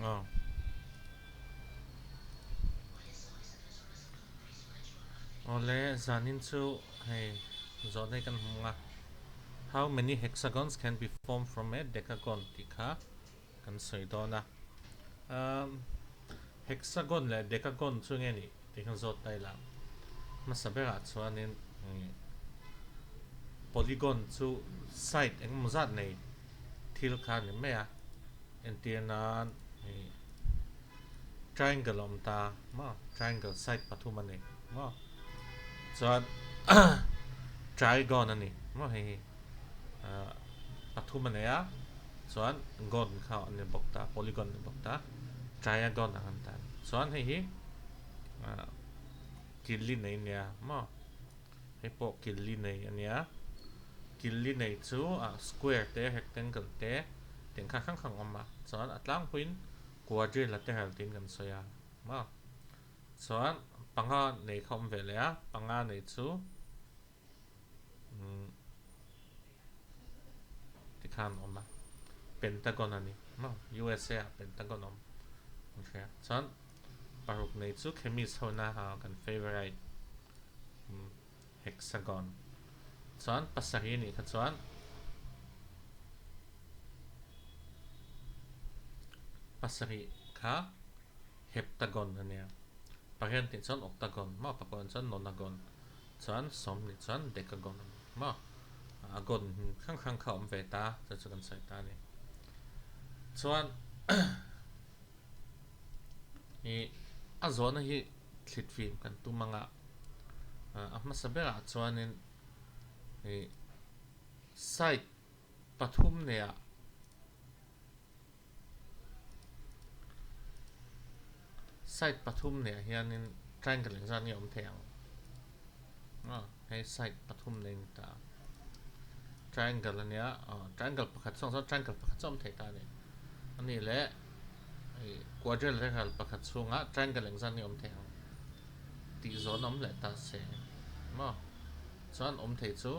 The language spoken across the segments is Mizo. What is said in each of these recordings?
Aw. Awle zanin chu hei zawhna hi kan hmu a, How many hexagons can be formed from a decagon tih kha kan sawi dawn a. Umm hexagon leh decagon chu nge nih tih khan zawt ta ila. Hmasa berah chuanin polygon chu side engemaw zat nei thil kha a ni mai a. Entir nan ih triangle a awm ta maw triangle side pathum a ni maw chuan trigon a ni maw hei hi ah pathum a nei a chuan gon kha a ni bawk ta polygon a ni bawk ta triagon ang an ta chuan hei hi ah kil li nei a nia maw hei pawh kil li nei a nia kil li nei chu ah square te rectangle te tih kha hrang hrang a awm a chuan a tlangpuiin quadrilateral tiin kan sawi a maw chuan panga nei kha a awm ve leh a panga nei chu umm tikhan a awm a pentagon a ni maw USA ah pentagon a awm an hria chuan paruk nei chu chemist ho na kan favourite hexagon chuan pasarih anih kha chuan pasarih kha heptagon a nia pariat nih chuan octagon maw pakua chuan nonagon chuan sawmhnih chuan decagon a ni maw a gon hrang hrang kha a awm ve ta chu chu kan sawi ta a ni chuan ih a zawhna hi thlit fim kan tum ang a a hmasa berah chuanin ih side pathum neiah side pathum neiah hianin triangle engzat nge awm thei ang aw hei side pathum nei ni ta triangle ania aw triangle pakhat chhungah chuan triangle pakhat chu a awm thei ta a ni anih leh ih quadrilateral pakhat chhungah triangle engzat nge awm thei ang tih zawn a awm leh ta se maw chuan awm thei chu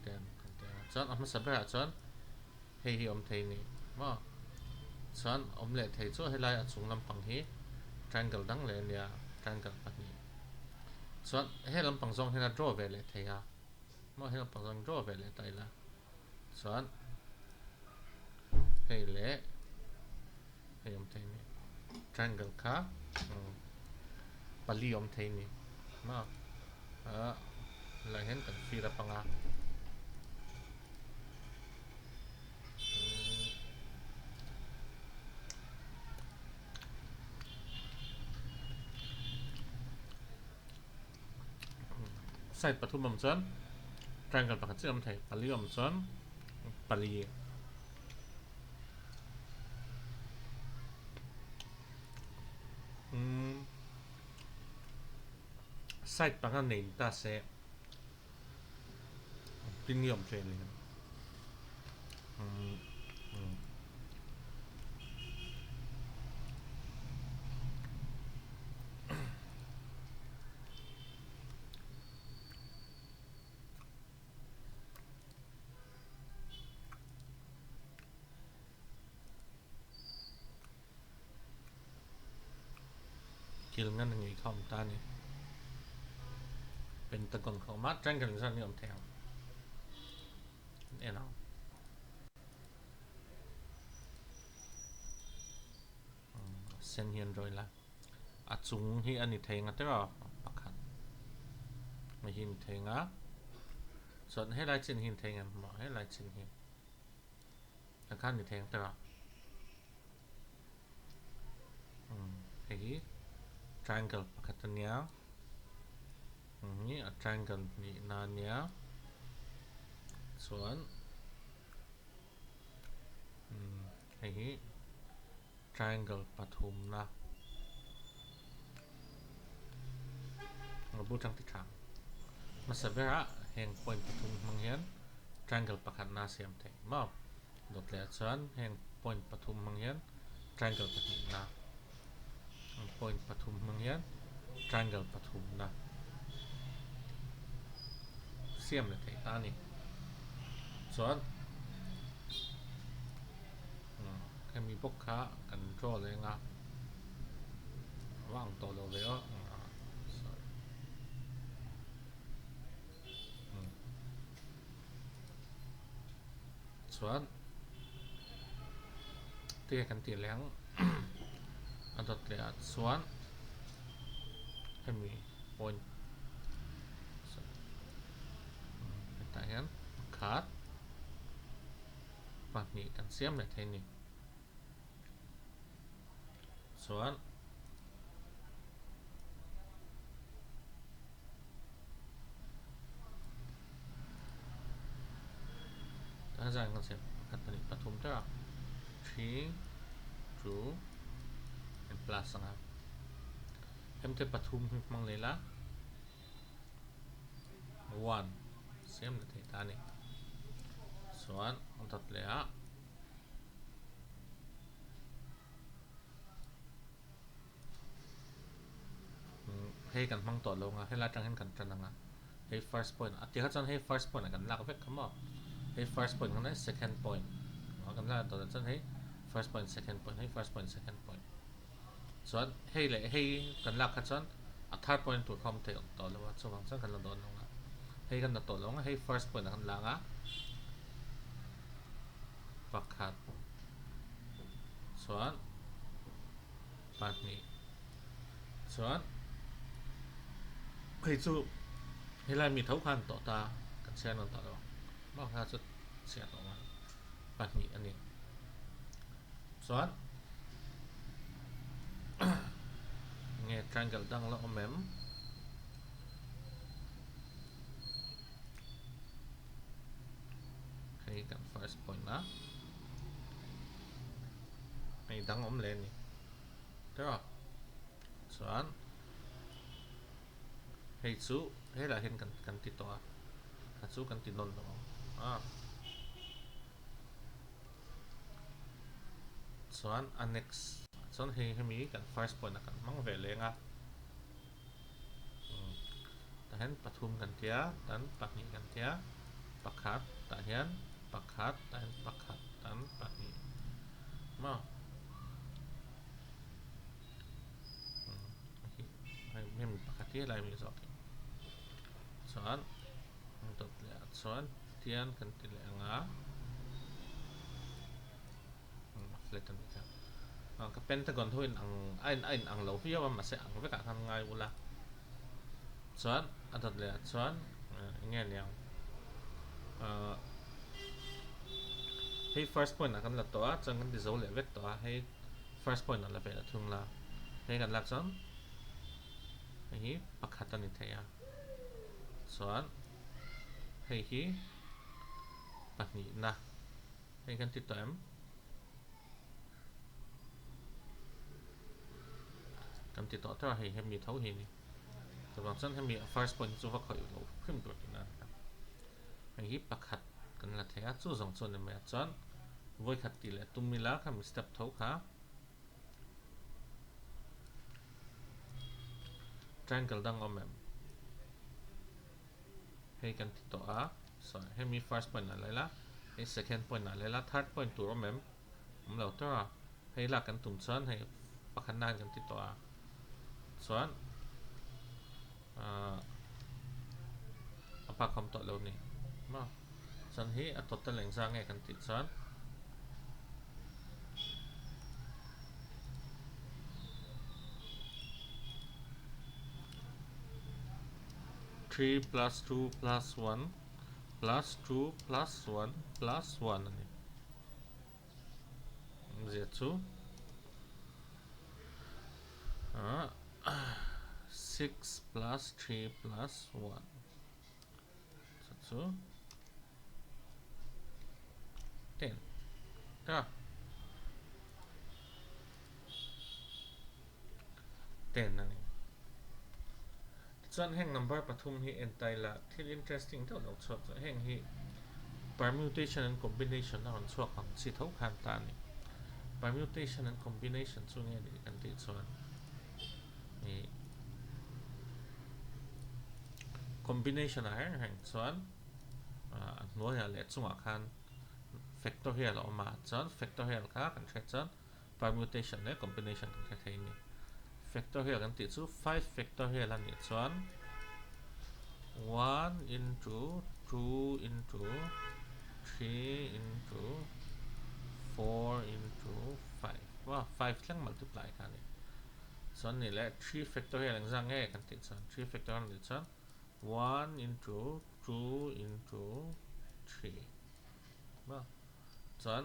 tiang kan ti ang chuan a hmasa berah chuan. Hei hi awm thei ni maw? Chuan awm leh thei chu helai a chung lampang hi triangle dang leh a nia, triangle pahnih. Chuan he lampang zawng hian a draw ve leh thei a, maw he lampang zawng draw ve leh ta ila. Chuan hei leh hei awm thei ni, triangle kha pali awm thei ni maw? Ah helai hian kan fill up anga. Side pathum awm chuan triangle pakhat chiah awm thei pali awm chuan pali umm side panga nei ta se. Tin hi awm thei a ni. Kil ngan a ngei kha awm ta a ni. Pentagon kha awm a, triangle ang zat hi a awm thei ang. Kan en ang. Sen hi an rawih la. A chung hi a ni thei nga tiraw pakhat. Hei hi a ni thei nga. Chuan helai chin hi a ni thei ngem maw helai chin hi. Tah khan ni thei ang tiraw. Hei hi triangle pakhat a nia hi a triangle hnihna a nia chuan hei hi triangle pathumna a bul tang ti tha hmasa berah heng point pathum hmang hian triangle pakhatna a siam theih maw. Dawt leh ah chuan heng point pathum hmang hian triangle pahnihna point pathum hmang hian triangle pathumna siam leh theih ta a ni. Chuan Hemi bawk kha kan draw leng a, a va ang tawh lo ve aw, sorry. Chuan tinge kan tih leh ang a dawt leh ah chuan hemi point hetah hian pakhat pahnih kan siam leh thei a ni. Chuan tah hian zan kan siam pakhat pahnih pathum teuh a three two and plus anga hemte pathum hi hmang leh ila one siam leh thei ta a ni chuan a dawt leh ah Hei kan hmang tawh lo ang a, helai atang hian kan tan ang a, hei first point a tihah chuan hei first point ah kan lak vek kha maw, hei first point khan hei second point ah kan lak tawh chuan hei first point second point hei first point second point chuan hei leh hei kan lak kha chuan a third point tur kha awm thei tawh lo a chuvang chuan kan la dawn lo ang a, hei kan la tawh lo ang a hei first point ah kan la ang a pakhat. Chuan pahnih chuan hei chu helai mi tho khan tawh ta kan chhiar nawn tawh lo maw kha chu chhiar tawh mai pahnih a ni chuan nge triangle dang la awm em hei kan first point a. Hei dang awm leh a ni teuh a chuan hei chu helaiah hian kan kan ti tawh a a chu kan ti nawn lo ang a chuan a next chuan hei hemi kan first point ah kan hmang ve leng a tah hian pathum kan tia tan pahnih kan tia pakhat tah hian pakhat tah hian pakhat tan pahnih maw hemi pakhat hi helai mi zawk hi chuan dawt leh ah chuan tian kan ti leh ang a flat a nih kha ka pentagon ho in ang a in a in ang lo viau a mahse ang vekah khan ngai ula chuan a dawt leh ah chuan eng nge niang ah hei first point ah kan la tawh a chuan kan ti zo leh vek tawh a hei first point ah la ve la thung la hei kan lak chuan hei hi pakhat a ni thei a chuan hei hi pahnihna. Hei kan ti tawh em? Kan ti tawh tawh a hei hemi tho hi ni. Chuvang chuan hemi a first point hi chu va khawih lo hrim tur tihna a ni a. Hei hi pakhat kan la thei a, chu zawng chu a ni mai a. Chuan vawikhat tih leh tum ila khami step tho kha triangle dang awm em? Hei kan ti tawh a, sorry hemi first point ah la ila, hei second point ah la ila, third point tur awm em? Awm lo tawh a, hei lak kan tum chuan hei pakhat nan kan ti tawh a, chuan ahh a bak awm tawh lo ni maw, chuan hi a total engzah nge kan tih chuan. 3 plus 2 plus 1 plus 2 plus 1 plus 1 a ni. Awmzia chu 6 plus 3 plus 1 chu chu 10 ta 10 a ni. Tichuan heng number pathum hi entai la thil interesting deuh lo chhuak chu heng hi permutation and combination a rawn chhuak ang chi tho khan ta a ni. Permutation and combination chu nge nih kan tih chuan ih combination ah reng reng chuan a hnuaiah leh chungah khan. Factorial a awm a, chuan factorial kha kan hriat chuan permutation leh combination kan hre thei a ni. Factorial kan tih chu 5 factorial a nih chuan 1 into 2 into 3 into 4 into 5 maw 5 thleng multiply kha a ni. Chuan nih leh 3 factorial engzah nge kan tih chuan 3 factorial a nih chuan 1 into 2 into 3 maw chuan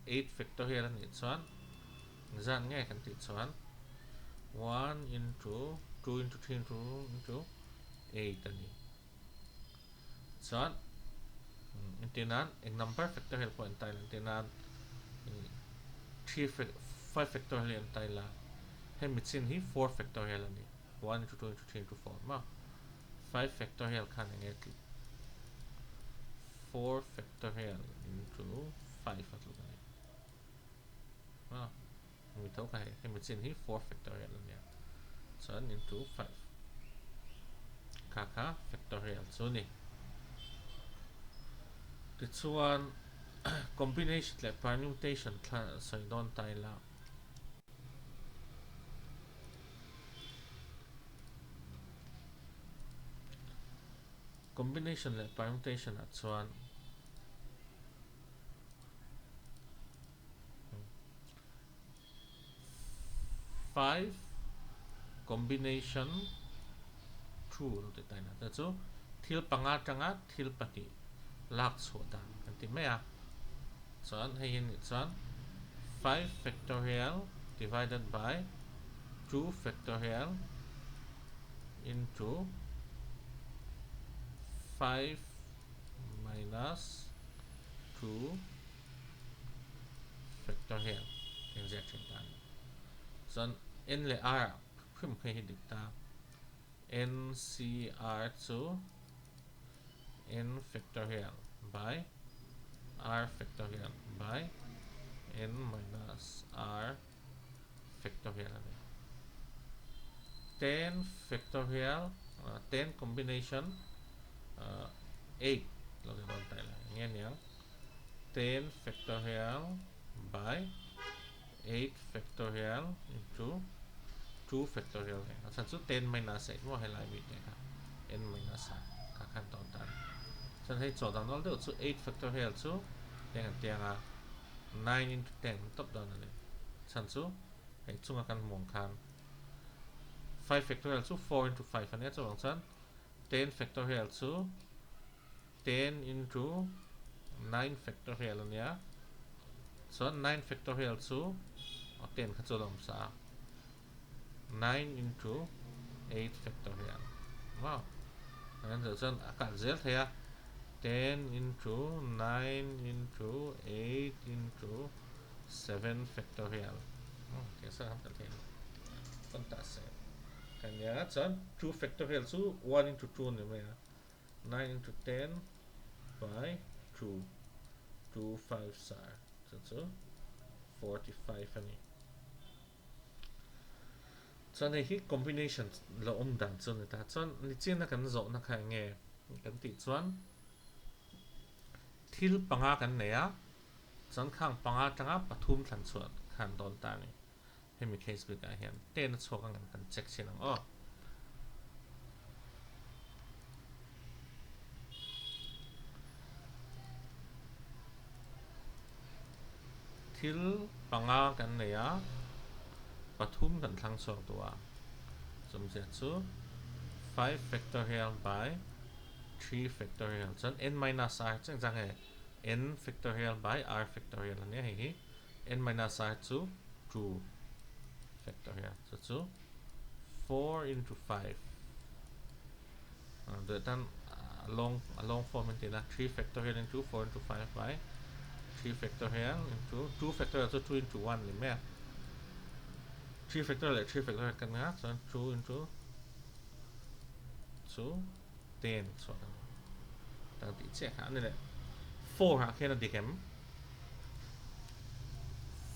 8 factorial a nih chuan engzat nge kan tih chuan 1 into 2 into 3 into into 8 a ni chuan entir nan eng number factorial pawh an taila entir nan 3 5 factorial hi an taila hemi chin hi 4 factorial a ni 1 into 2 into 3 into 4 maw 5 factorial khan enge tluk 4 factorial into 5 a tluk a ni a mi tho kha hei hemi chin hi 4 factorial a nia chuan into 5 kha kha factorial chu ni tichuan combination leh permutation thla sawi dawn ta ila. Combination leh permutation ah chuan 5 combination 2 lo ti taina ta chu thil panga tanga thil pahnih lak chhuah dan kan ti mai a chuan hei hi nih chuan 5 factorial divided by 2 factorial into 5 minus 2 factorial eng ziak thin ta a ni. Chuan n leh r ah hrim phei hi dik ta. N C R chu n factorial by r factorial by n minus r factorial a ni. 10 factorial 10 combination 8 lo ni dawn ta ila eng nge niang 10 factorial by 8 factorial into 2 factorial nen a chhan chu 10 minus 8 maw helai mi te kha n minus a kha khan tawn tan chuan hei chaw dan awl deuh chu 8 factorial chu heng an tiang a 9 into 10 tawp dawn a ni chhan chu hei chunga kan hmuh ang khan 5 factorial chu 4 into 5 a nia chuvang chuan 10 factorial chu 10 into 9 factorial a nia chuan 9 factorial chu 10 kha chu a awm sa a 9 into 8 factorial wow an zawh chuan a kalh zel thei a 10 into 9 into 8 into 7 factorial tiang sa kan kalh thei a ni ta se kan nia chuan 2 factorial chu 1 into 2 ni mai a 9 into 10 by 2 2 5 sar chu chu 45 a ni chuan hei hi combination lo awm dan chu a ni ta chuan nichina kan zawhna kha eng nge kan tih chuan thil panga kan nei a chuan khang panga atanga pathum thlan chhuah khan dawn ta a ni hemi case bikah hian ten a chhuak ang em kan check chhin ang aw. Thil panga kan nei a, pathum kan thlang chhuak duh a, chumzia chu 5 factorial by 3 factorial chuan n minus r cheng chang e n factorial by r factorial ania hei hi n minus r chu 2 factorial chu chu 4 into 5 duh tan long a long form in tina 3 factorial into 4 into 5 by 3 factorial into 2 factorial chu 2 into 1 ni mai a 3 factorial leh 3 factorial kan nga chuan 2 into chu 10 chuan a ni tang tih chiah kha ani leh 4 ah khian a dik em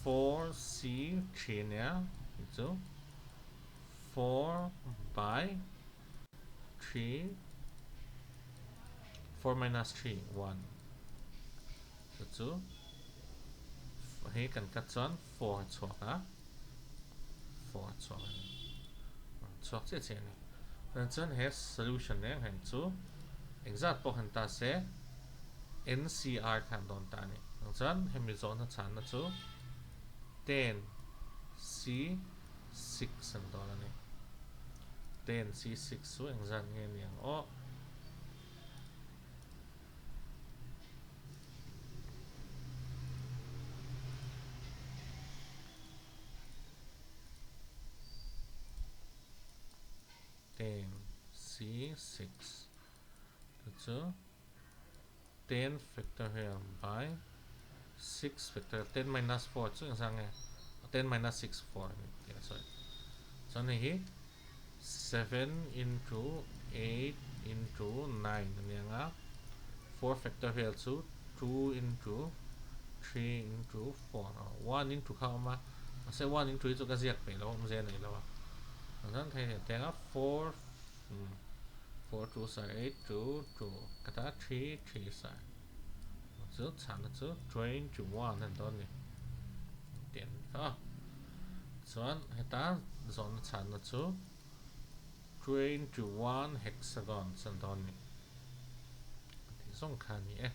4 c 3 nia chu 4 by 3 4 minus 3 1 chu chu Hei kan cut chuan 4 a chhuak a, 4 a chhuak a ni. Chhuak chiah chiah a ni. Chuan chuan he solution reng reng chu engzat pawh han ta se NCR khan dawn ta a ni. Chuan hemi zawhna chhanna chu 10 C 6 an dawn a ni. 10 C 6 chu engzat nge ni ang aw? 10 C 6 chu 10 factorial by 6 factorial 10 minus 4 chu engzah nge 10 minus 6 4 ani tih a sawi chuan hei hi 7 into 8 into 9 ani ang a 4 factorial chu 2 into 3 into 4 1 into kha a awm a mahse 1 into hi chu ka ziak peih lo a awmzia a nei lo a chuan thei teng a 4 4 2 sar 8 2 2 ka ta 3 3 sar chu chhana chu 21 an dawn ni tih an kha chuan heta zawhna chhana chu 21 hexagon an dawn ni tih zawng kha a ni e.